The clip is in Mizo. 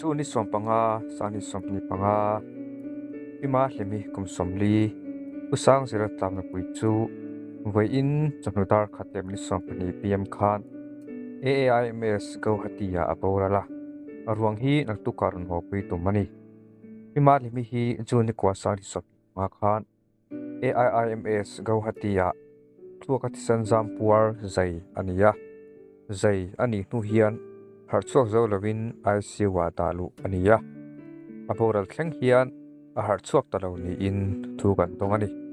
Chu ni 15, sang 25, Pima Hlimi kum 40, U Sangzira Tlamnapui chu vawiin chawhnu dar khat leh minute 12 pm khan AAIMS Guwahati-ah a boral a, a ruang hi naktukah rawn hawpui tum a ni. Pima Hlimi hi June ni kua sang 25 khan AIIMS Guwahati-ah thluaka thisen zam puar zai a ni a, zai a nih hnu hian harh chhuak zo lovin ICU-ah dah luh a ni a, a boral thleng hian a harh chhuak ta lo niin thu kan dawng a ni.